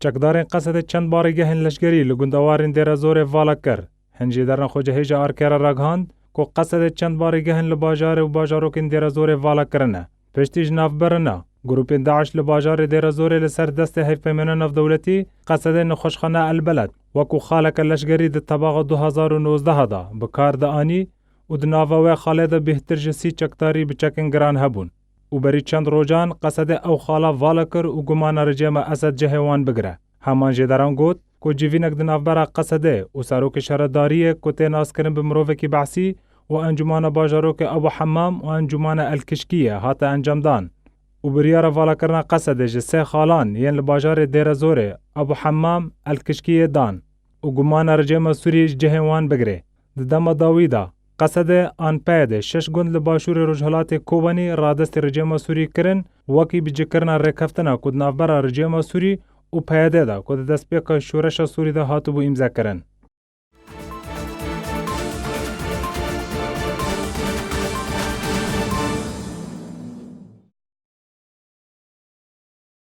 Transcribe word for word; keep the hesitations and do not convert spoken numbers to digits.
Çekdarên Qesedê çend barîgehên leşgerî li gundewarên Dêrezorê vala kir. Hin jêderên xwecihê ji Arke re ragihand ku Qesedê çend barîgehên li bajarê û bajarokên Dêrezorê vala kirine. Piştî ji navbirina grûpên DAIŞ li bajarê Dêrezorê li ser destê hevpeymanên navdewletî, Qesedê nexweşxane El Beled wekû xaleke leşgerî di tebaxa du hazar û nozdeh de bi kar dianî û di nava wê xalê de bêhtir ji sî çekdarî bi çekên giran hebûn û berî çend rojan Qesedê ew xala vala kir û gumana rejîma Esed cihê wan bigire. Heman jêderan got ku civînek di navbera Qesedê û serokê şaredariyê ku tê naskirin bi mirovekî behsî û Encûmana Bajarokê Ebû Hemam û Encûmana El Kişkiyê hate encamdan û biryara valakirina Qesedê ji sê xalan yên li bajarê Dêrezorê, Ebû Hemam, El Kişkiyê dan û gumana rejîma Sûrî ji cihên wan bigirê. Di dema dawî de Qesedê an PYDê şeş gund li başûrê rojhilatê Kobanî radestî rejîma Sûrî kirin, wekî bicihkirina rêkeftina ku di navbera rejîma Sûrî û PYDê de ku di destpêka şoreşa Sûrî de hatibû îmzekirin.